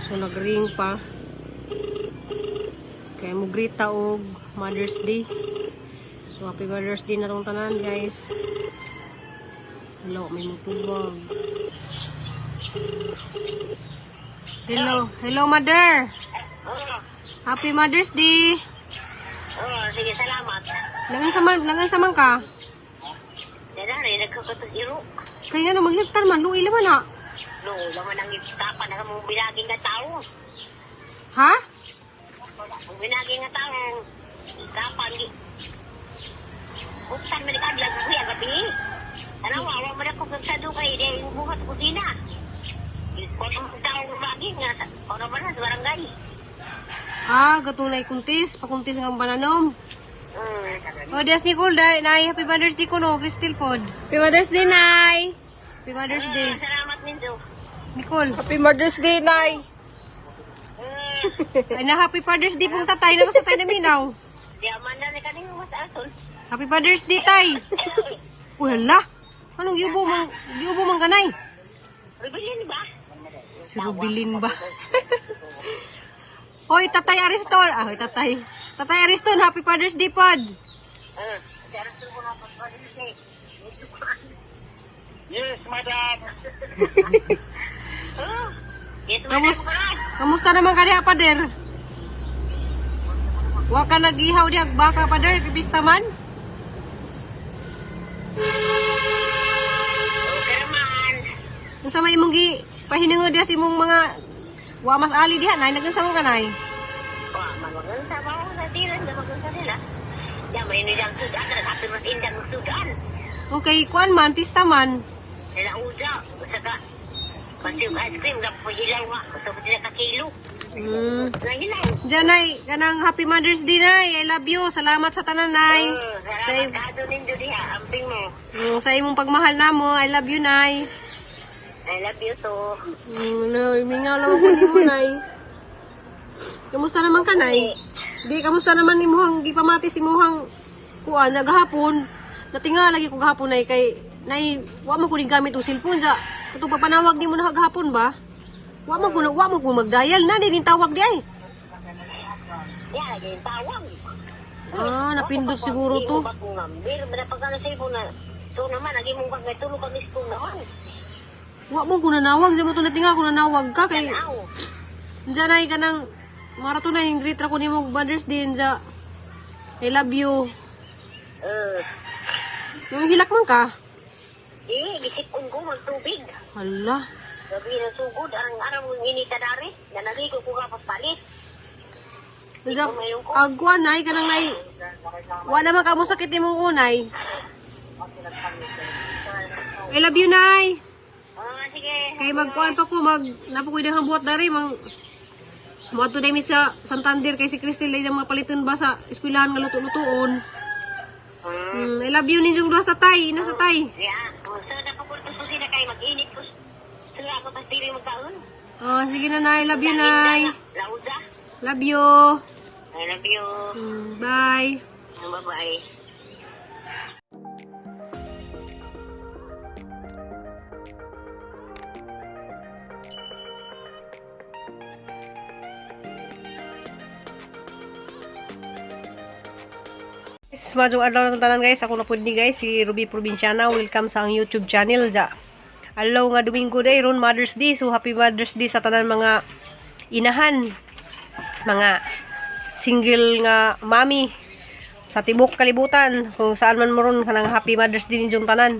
So nagring pa. Kaya mo greet ta og Mother's Day. So happy Mother's Day na tong tanan, guys. Hello, may mutubag. Hello, hello mother. Oo. Happy Mother's Day. Oo, sige, salamat. Langan sa man ka. Dada, rin nagkakatag iro. Kaya nga no, maghigtan man, luwi man ha. No, laman ang itapan na mong binaging nga tao. Ha? Ang binaging nga tao, itapan. Buksan man ikadlag ko yan, gabi. Ano, awa man ako kagsado kay dahil buhat kusina. Kung ang tao baging nga, kung naman na sa barangay. Ah, gatunay kuntis, pakuntis nga ang bananom. Mm. O, Dias Nicole, dahil nay, happy Mother's Day ko no, Crystal pod. Happy Mother's Day, Nay! Happy Mother's Day. Salamat ninyo. Nicole, Happy Mother's Day, Nay! ay na happy Father's Day pong tatay, na basta tayo naminaw. Di amanda ni kaning mas asol. Happy Father's Day, tay. Uy, hala. Anong giubo man kanay? Rebellion ba? Si Rubilin ba? Hoy, Tatay Ariston. Ah, hoy, Tatay. Tatay Ariston, happy Father's Day pod. Eh, sa ko na pag-Father's Day. Yes, madam. Oh, yes, madam. Kamusta naman kaniya, Pader? Wa ka nag-ihaw diha baka, Pader, pipista man? Okay naman. Unsa may imong gi pahiningo diha sa imong mga wa mas ali diha nay nagunsa man kanay? Wah, maganda ba ako sa tiran, maganda sila. Ya, may nilang sudan, sabi mas indang sudan. Okay, kuan man pista man. Nila uda, saka pati yung ice cream, napahilaw nga, gusto ko sila kakilo. Nahilaw. Diyan nay, kanang happy Mother's Day nay. I love you. Salamat sa tanan nay. Oh, Sa, salamat ka doon nindo diha, amping mo. sa imong pagmahal namo. I love you nay. I love you too. No, mingaw lang ako nimo nay. Kamusta naman ka nay? Di kamusta naman imuhang gipamati si imuhang kuan na gahapon. Natinga lagi ko gahapon nay kay nay wa man ko ning gamit og cellphone sa katong pagpanawag nimo na gahapon ba? Wa man ko magdial na din tawag di ay. Ya, yung tawag. Ah, napindot siguro to. Meron ba na pagkano cellphone na? So naman, lagi mong kang tulog kang school naman. Wa mo ko nanawag, sa mo to natinga ko nanawag ka kay Aw. Diyan ay kanang marato na yung greet ra ko nimo Mother's Day sa I love you. Eh, Nung hilak man ka. eh, gisipon ko magtubig. Hala. Gabi na sugod, arang-arang mong inita dari. Nanaligo ko ka pagpalit. Sa agwa nay kanang nay. Wa naman ka mo sakit nimong unay. I love you nay. Ah, sige. Kay magkuan pa ko mag napo ko daghang buhat dari mang moadto day mi sa Santander kay si Cristel ay mga paliton ba sa eskwelahan nga luto-lutoon. I love you ninyong duha sa tay, ina sa tay. Yeah. So, napakurtos ko sila kay mag-init ko. Sila ako pas diri magkaon. Oh, sige na nay, love you nay. Lauda. Love you. I love you. Bye. Bye-bye. Guys, maayong adlaw na tanan guys. Ako na pud ni guys si Ruby Provinciana. Welcome sa ang YouTube channel ja. Adlaw nga Domingo day ron Mother's Day. So happy Mother's Day sa tanan mga inahan, mga single nga mami sa tibok kalibutan kung saan man mo ron kanang happy Mother's Day ninyong tanan.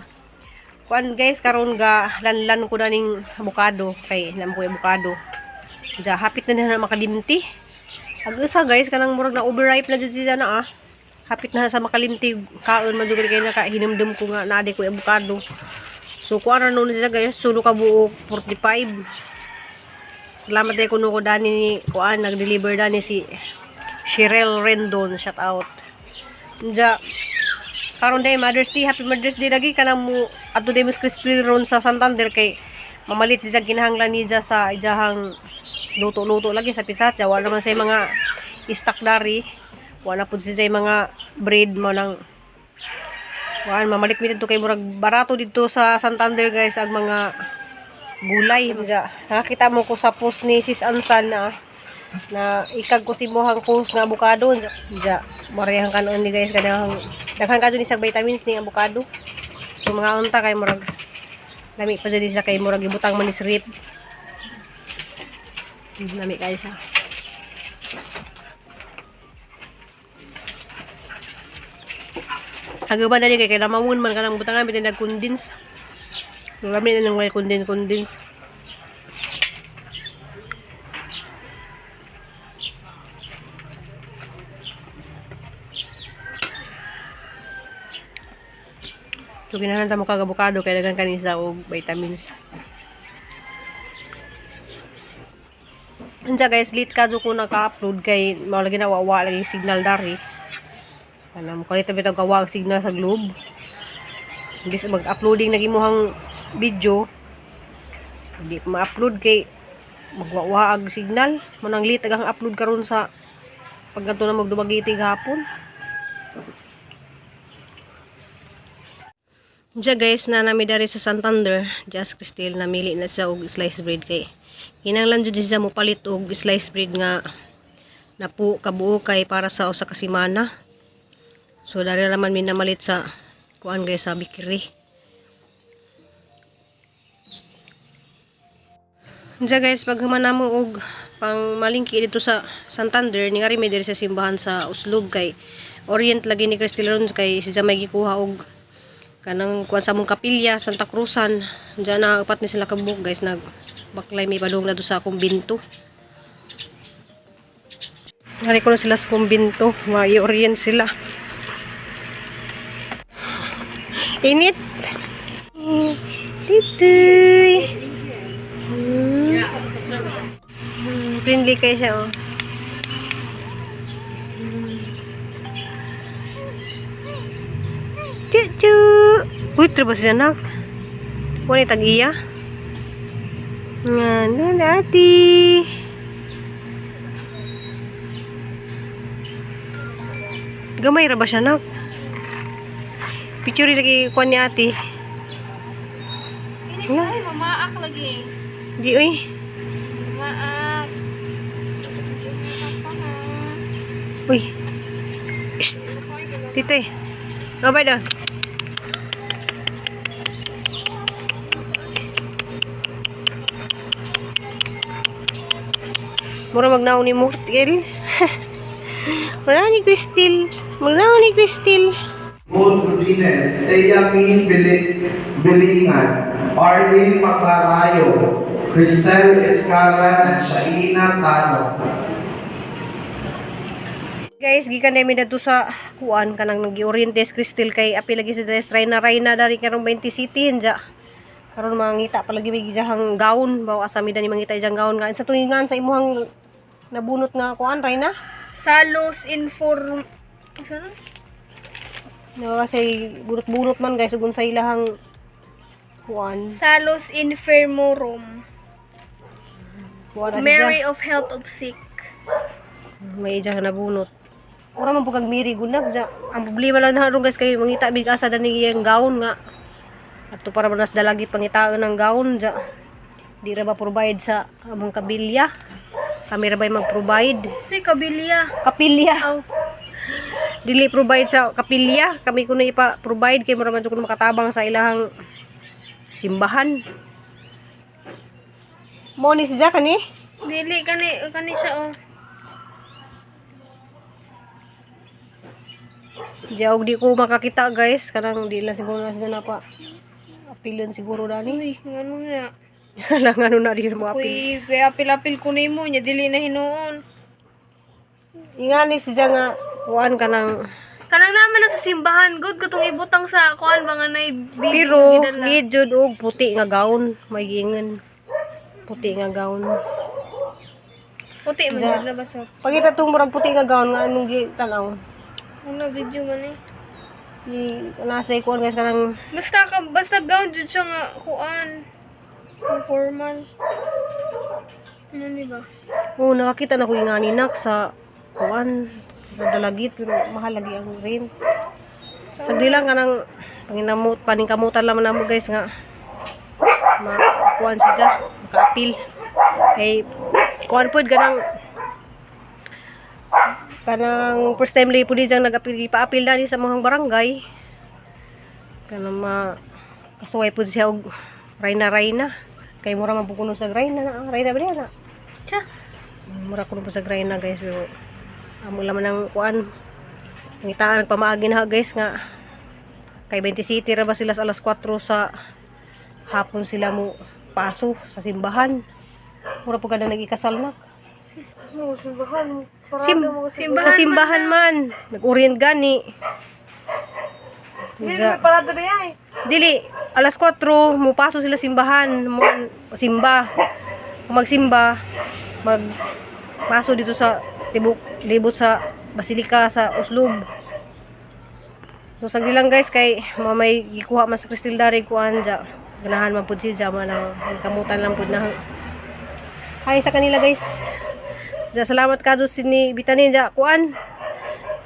Kuan guys karon ga lanlan ko na ning abukado kay nam ko yung abukado. Ja hapit na na makalimti. Ang isa guys kanang murag na overripe na jud siya na ah. Hapit na sa makalimti kaon man jud kay naka hinumdum ko nga naa di ko yung abukado. So kuan ra nun siya guys, sulo ka buok 45. Salamat day kuno ko dani ni kuan nag-deliver dani si Shirel Rendon, shout out. Nja karon day Mother's Day, happy Mother's Day lagi kanang mo adto day Miss Crispy ron sa Santander kay mamalit siya kinahanglan niya sa ijahang luto-luto lagi sa pizza wala naman sa mga stock dari wala pud siya mga bread mo nang kuan mamalit mi didto kay murag barato didto sa Santander guys ang mga gulay. Mga nakakita mo ko sa post ni Sis Ansan na na ikag ko si mohang post nga abukado. Ja, marehang kanon ni guys kanang daghan kadto ni sa vitamins ni abukado. So mga unta kay murag lami pa jud siya kay murag ibutang man ni sa rip. Lami kayo siya. Hagaban na kay kailangan man kanang butangan bitin nag-condense. Marami na nang may condense condense. So kinahanglan sa mukha abukado kay daghan kanisa og vitamins. Unsa guys, late ka ko naka-upload kay mao lagi na wawa lagi signal dari. Kanang kalit bitaw kawag signal sa Globe. Hindi sa mag-uploading na gimuhang video. Hindi pa ma-upload kay magwawaag signal. Manang late agang upload karon sa pagkanto na magdumagiti gahapon. Diya guys, na nami dari sa Santander, Just Cristel namili na siya og sliced bread kay kinahanglan jud siya mo palit og sliced bread nga napu kabuo kay para sa usa ka semana. So dari naman mi namalit sa kuan guys sa bakery. Diya guys, pag human namo og pang malingki dito sa Santander, ni ngari mi diri sa simbahan sa Uslob kay Orient lagi ni Cristel ron kay siya may gikuha og kanang kuan sa among kapilya Santa Cruzan. Diyan na upat ni sila kabuok guys, nag baklay mi padung na do sa kumbinto. Ngari ko na sila sa kumbinto, ma-orient sila. Init. Titoy. Friendly kayo siya, oh. Chuchu. Uy, treba siya, nak. Wala yung tag-iya. Nga, no, ati. Gamay ra ba siya, nak? Picture lagi kuan ni ate. Nga. Ay, mamaak lagi. Di, uy. Mamaak. Uy. Shh. Tito eh. Oh, bye daw. Mura magnaon ni Murtil. Wala ni Cristil. Magnaon ni Cristil. Paul Godinez, Eyamin Bilingan, Arlene Maclarayo, Cristel Escaran, at Shaina Tano. Guys, gikan namin dadto sa kuan kanang nag-orientes Cristil kay api lagi sa dress Rayna Rayna dari karong 20 City hinja. Karon mangita palagi mig ijahang gown bawa asa mi dani mangita ijang gown nga sa tuingan sa imuhang nabunot nga kuan Rayna. Salos inform... Saan? No, kasi bunot-bunot man guys ug sa ilahang kuan. Salos Infirmorum. Kuan na siya. Mary of Health of Sick. May ijahang nabunot. Ora man pud kag Mary gunag ja. Ang problema lang na guys kay mangita big asa dani iyang gown nga. Ato para manas dalagit pangitaon ng gown ja. Di ra ba provide sa among kabilya? Kami ra ba'y mag-provide? Si Kabilia. Kapilya. Aw. Dili provide sa kapilya. Kami kuno ipa-provide kay mura man jud kuno makatabang sa ilahang simbahan. Mo ni si Jack ani? Dili kani kani siya oh. Diya og di ko makakita guys kanang di lang siguro na sila napa apilon siguro dani. Uy, ngano na. Lang ano na di mo apil. Uy, kaya apil-apil ko nimo nya dili na hinuon. Ingani si Jack nga kuan kanang Kanang naman na sa simbahan, good katong ibutang sa kuan ba nga nay baby pero gidala. need jud og puti nga gown may giingon. Puti nga gown. Puti man jud na ba sa. Pagita tong murag puti nga gown nga anong gi tan-aw. Una video man eh. I nasa kuan guys kanang Basta ka basta gown jud siya nga kuan. Ang formal. Ano ni ba? Oh, nakakita na ko yung aninak sa kuan sa dalagit pero mahal lagi ang rent. Sagdi lang kanang panginamot paningkamutan lang man namo guys nga ma makakuan siya, makaapil. Kay kuan pod ganang kanang first time lagi po di diyang nag-apil, ipa-apil na ni sa mga barangay. Kanang ma kasuway po siya og rayna-rayna. Kay mura man po kuno sa rayna na, rayna ba niya na? Tsa. Mura kuno po sa rayna, guys, pero amo laman ang kuan. Ngitaan nagpamaagi na guys nga kay 20 City ra ba sila sa alas 4 sa hapon sila mo paso sa simbahan. Mura po kada nag-ikasal na. Oh, simbahan. Sa simbahan man. Nag-orient gani. Hindi na parado na yan eh. Dili, alas 4, mupaso sila simbahan, mo simba. Kung magsimba, magpaso dito sa tibok libot sa basilika sa Oslob. So sagli lang guys kay mamay gikuha man sa Cristel Dari kuan ja. Ganahan man pud siya man ang kamutan lang pud na. Hi sa kanila guys. Ja, salamat ka si ni Bitanin ja kuan.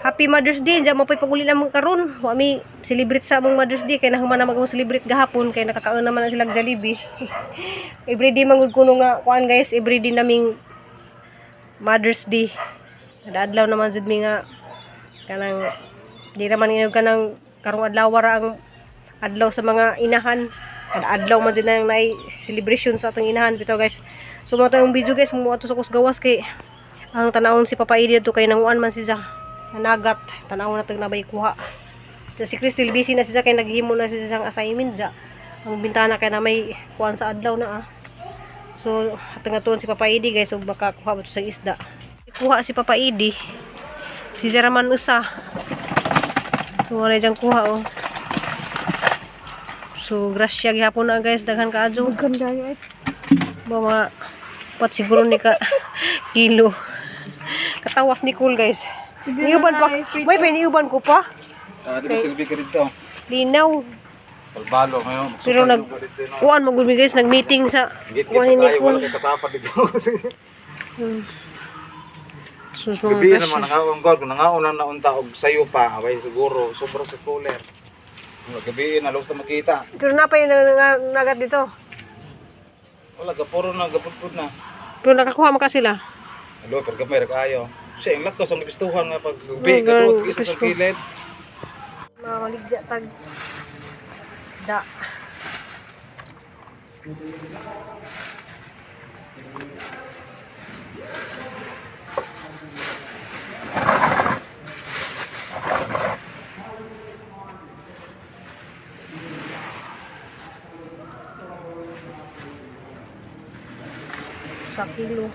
Happy Mother's Day. Diyan mo pa'y paguli na mga karon. Wa mi celebrate sa among Mother's Day kay nahuman na mag celebrate gahapon kay nakakaon naman na sila og Jollibee. Everyday man gud kuno nga kuan guys, everyday naming Mother's Day. Kada naman jud mi nga kanang di naman ngayon kanang karong adlaw ra ang adlaw sa mga inahan. Kada adlaw man jud na ang naay celebration sa atong inahan bitaw guys. So mo tayong video guys, mo ato sa kusgawas kay ang tanawon si Papa Idi dito kay nanguan man siya nanagat tanawon na tag nabay kuha. So, si Crystal busy na siya kay naghimo na siya siyang assignment ja. Ang bintana kay na may kuan sa adlaw na ah. So atong atuon si Papa Idi guys ug baka kuha ba to sa isda. Kuha si Papa Idi. Si Jeraman usa. So wala diyang kuha oh. So grasya gihapon na guys, daghan kaadyo. Ganda yun eh. Ba mga pat siguro ni ka kilo. Katawas ni Cool guys. Niuban pa. May pa niuban ko pa. Ah, di ba silbi ka dito? Linaw. Balbalo ngayon. Pero nag kuan mo gud mi guys, nag-meeting sa Git kuan ni tayo, Cool. wala kay katapat dito. Sus mga Gabi grasya. naman nangaon god, kung nangaon na naunta og sayo pa, abay siguro sobra sa cooler. Gabi na los na makita. Pero na pa yung nagat dito. Wala gapuro na gapudpud na. Pero nakakuha man ka sila. Alo, pero gamay ra kaayo. Siya ang lakas ang gipistuhan nga pag gabi Oh, ka girl, isa sa gusto. gilid. Mga maligya tag isda. Sa kilo.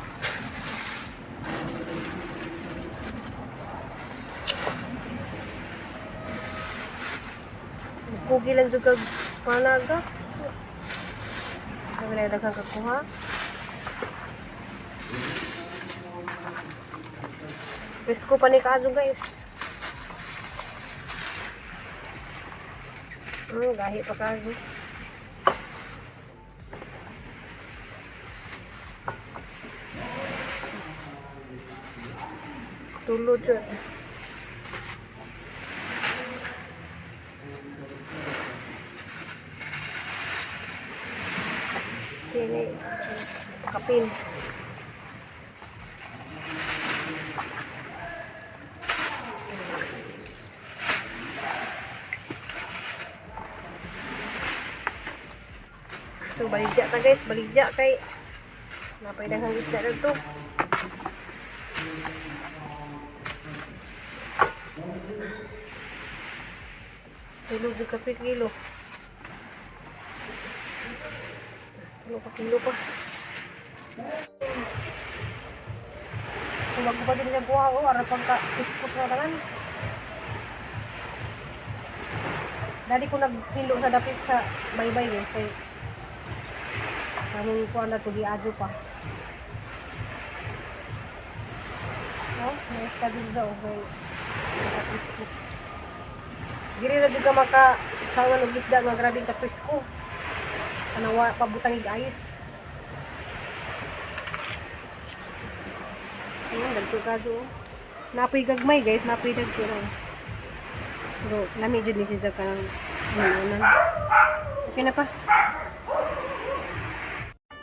Kugi lang juga panaga. Kami na daghang kakuha. Presko pa ni kaadto guys. Gahi pa kaadto. Tulo jud. Kini kapin. Ito, baligya ta guys, baligya kay napay daghang isda dito. Tulo jud ka kilo. Tulo ka kilo pa. Kung magkuha din siya buha, oh, aral pang ka iskus nga tangan. Dali ko naghilo sa dapit sa baybay guys kay kaming kuan na to giadyo pa. No, nice ka din daw kay nakapisko. Diri ra jud ka maka kangan og isda nga grabing kapresko. Kanawa pabutang ig ice. Ayun, dagko ka do. Napoy gagmay guys, napoy dagko ra. Pero lami jud ni siya kanang ano. Okay na pa.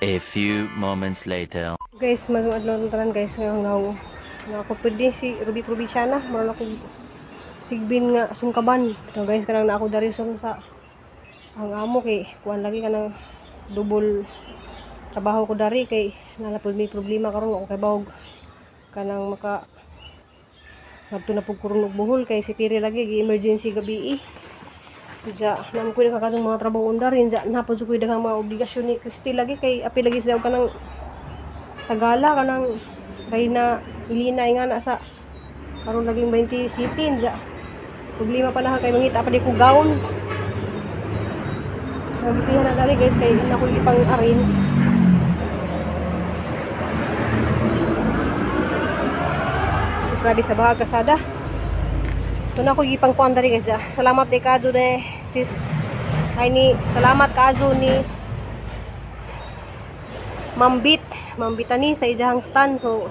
A few moments later. Guys, mag-adlaw na tanan guys ngayong ngaw. Nga ako pwede si Ruby Provinciana, maroon ako sigbin nga sungkaban. Ito guys, kanang na ako dari sa ang amo kay kuan lagi kanang double trabaho ko dari kay nalapod may problema karon ako kay bawog kanang maka ngadto na pud karon og Bohol kay si Tiri lagi gi emergency gabi eh. Diya, naman ko nakakatong mga trabaho undar rin. Diya, napod sa ko daghang mga obligasyon ni Christy lagi kay api lagi siya og kanang sa gala kanang Reyna Ilina nga na sa karon laging 20 city diya. Problema pa na kay mangita pa di ko gown. Nabisihan na dali guys kay ina ko ipang arrange. So, grabe sa bahag kasada. So na ko ipang kuan dali guys. Diya. Salamat di kaadto ni sis. Ay ni salamat kaadto ni Mambit, Mambitani sa ijahang stand. So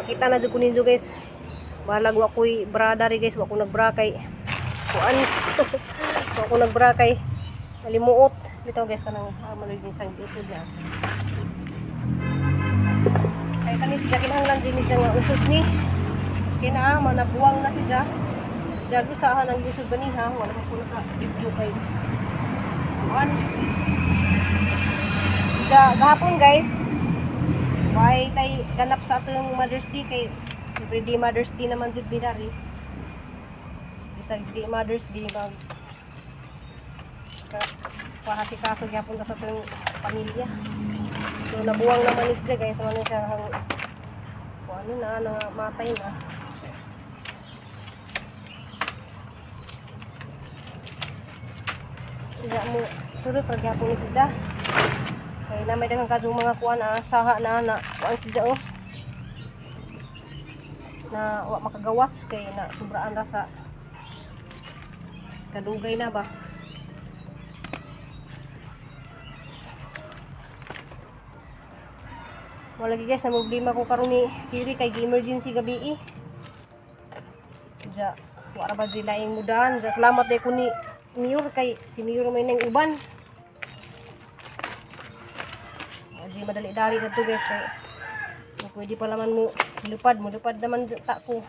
makita na jud ko ninyo guys. Balag wa ko'y bra dari guys, wa ko nagbra kay kuan. Wa ko nagbra kay nalimuot. Bitaw guys kanang maloy din sang usod niya. Kay kani siya kinahanglan din ni siya nga usod ni. Kina manabuwang na siya. Jago sa ang lisod ba niha, wala ko naka video kay kuan. Ja, gahapon guys, why tay ganap sa atong Mother's Day kay every day Mother's Day naman jud bidari. Bisag di Mother's Day mag pahasikaso gyapon ta sa atong pamilya. So nabuwang naman ni siya guys, man siya ang kung ano na na matay na. Iya mo sure pag gyapon ni siya. Kay na may daghang kadtong mga kuan ah, saha na na kuan siya oh. Na wa makagawas kay na sobraan ra sa kadugay na ba. Wala lagi guys, na problema ko karon ni Kiri kay gi-emergency gabi eh. Ja, wa ra ba di laing mudahan. Ja, salamat day ko ni Mayor kay si Mayor may nang uban. Di madali dari kadto guys. Kay, kung pwede pa naman mo lupad, mo lupad naman ta ko.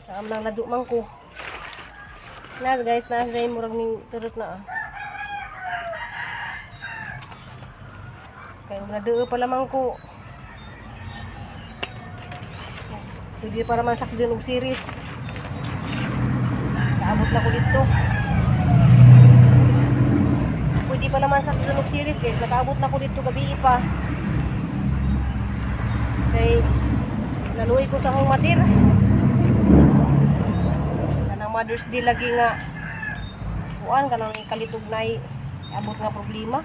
Saka man lang man ko. Na guys, na sa murag ning turot na ah. Kay naduo pa lamang ko. Pwede pa naman sakdin og series. Kaabot na ko dito. Pwede pa naman sa og series guys. Nakaabot na ko dito gabi pa. Kay naluoy ko sa akong matir. Kanang Mother's Day lagi nga kuan kanang kalitog nay abot nga problema.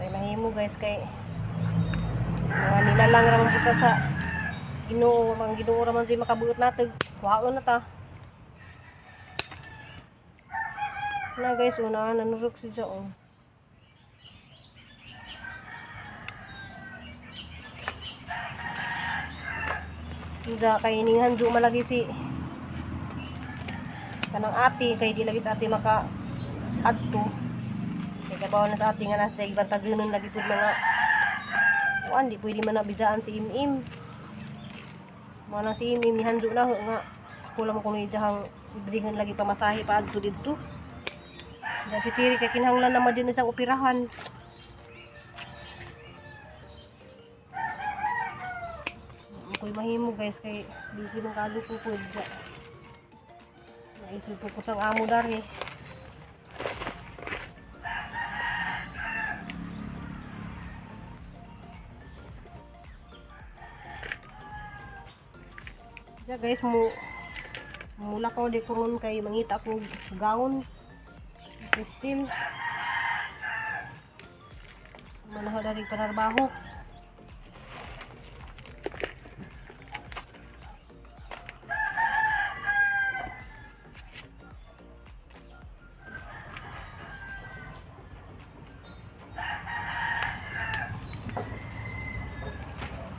Kay mahimo guys kay mga nilalang ra man punta sa Ginoo, mga Ginoo ra man siya makabuot natag. Waon na ta. Na guys, una nanurok siya oh. Nga kay ninghan ju malagi si kanang ate kay di lagi sa ate maka adto. Kay kabaw na sa ate nga nasa ibang tagunon lagi pud mga kuan di pwede man nabidaan si Imim. Mo na si Imim nihanjo na ho nga ako lang kuno ijahang ibrihan lagi pamasahe pa adto didto. Diyan si Tiri kay kinahanglan naman din isang operahan. Ako'y mahimo guys kay busy man kago ko po dya. Naisip ko sang amo dari. Diya guys mo mula ko di kuron kay mangita ko gown. Christine. Manaho dari panarbaho.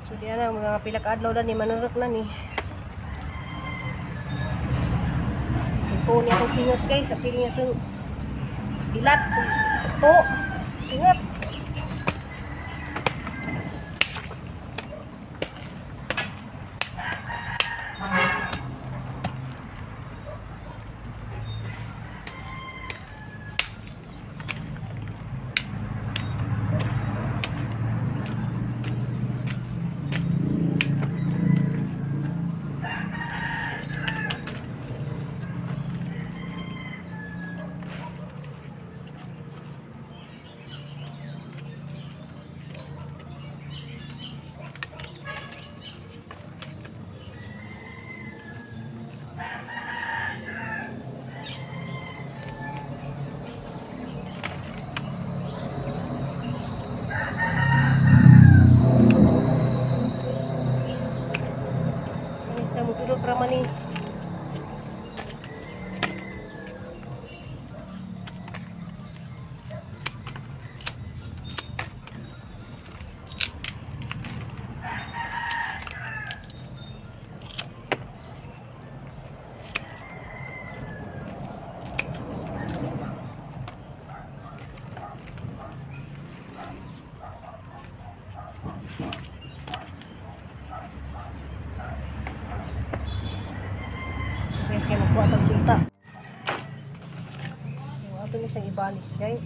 So diyan na mga pila ka adlaw na ni manurok na ni. Ipo niya akong singot guys, apil niya itong dilat. Po. Singat. Ay, sa mutulog ra man ni. So guys, kaya magkuha tag tunta. So ato ni siyang ibalik guys.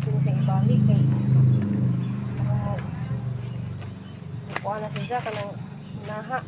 Ato ni siyang ibalik kay para mo kuha na siya kanang naha.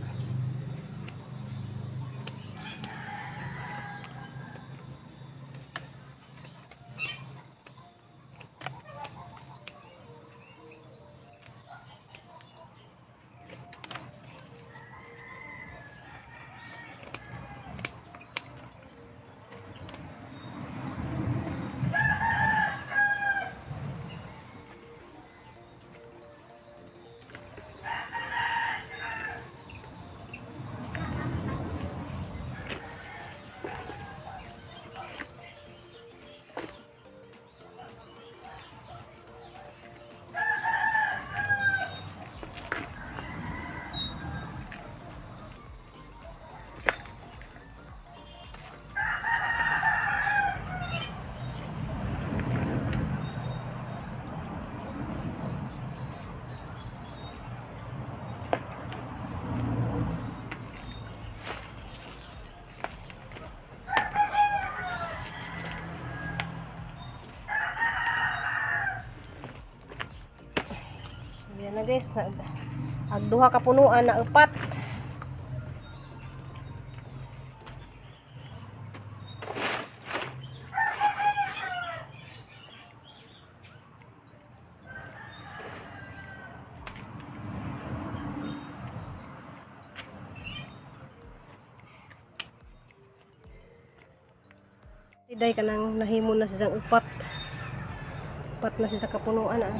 Ayan na guys, nag ag duha ka punuan na upat. Iday ka nang nahimo na siyang upat. Upat na siya sa kapunuan ah.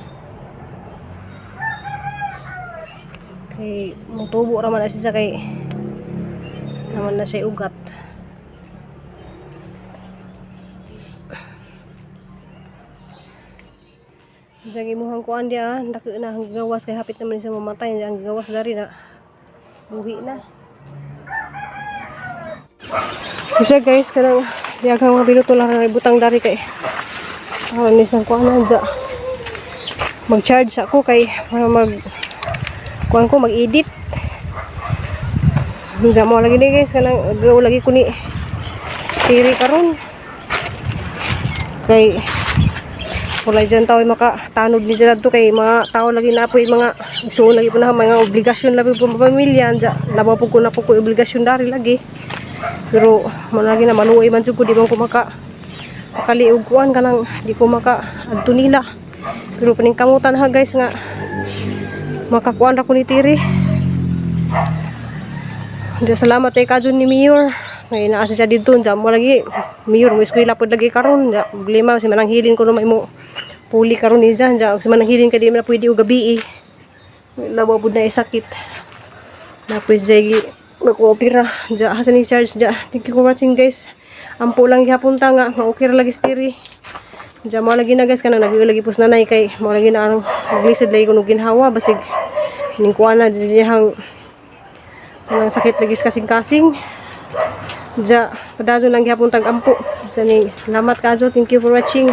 Kay mutubo ra man na siya kay naman na siya ugat. Diyan imuhang kuan diya, dako na ang gawas kay hapit naman siya mamatay, ang gawas dari na buhi na. Kasi guys, kanang diagang mga binuto lang na ibutang dari kay aron ni sang kuan na dya. Mag-charge ako kay para mag kuan ko mag-edit. Diya mo lagi ni guys kanang gaw lagi ko ni tiri karon. Kay wala dyan tao makatanod ni dyan to kay mga tao lagi na po yung mga suon lagi po na mga obligasyon lagi po pamilya dyan labaw po ko na po ko obligasyon dari lagi pero man lagi na maluoy man jud ko di man ko maka makaliog kuan kanang di ko maka adto nila pero paningkamutan ha guys nga makakuan ra ko ni tiri. Diya, salamat kay kadyon ni Mayor. Ngay naa siya dito, diya mo lagi Mayor mo eskwela pod lagi karon. Diya problema si manang hilin ko no mo puli karon ni diyan. Diya si manang hilin ka di man na pwede og gabi eh. Labaw pud na isakit. Na pwede siya mag-opera. Diya hasan ni charge diya. Thank you for watching guys. Ampo lang gihapon ta nga okay ra lagi si tiri. Diya mo lagi na guys kanang nagilagi pus nanay kay mo lagi na ang maglisod lagi kuno ginhawa basig ning kuan na diyang kanang sakit lagi sa kasing-kasing. Diya padayon lang gihapon tag ampo. Sa ning salamat kajo. Thank you for watching.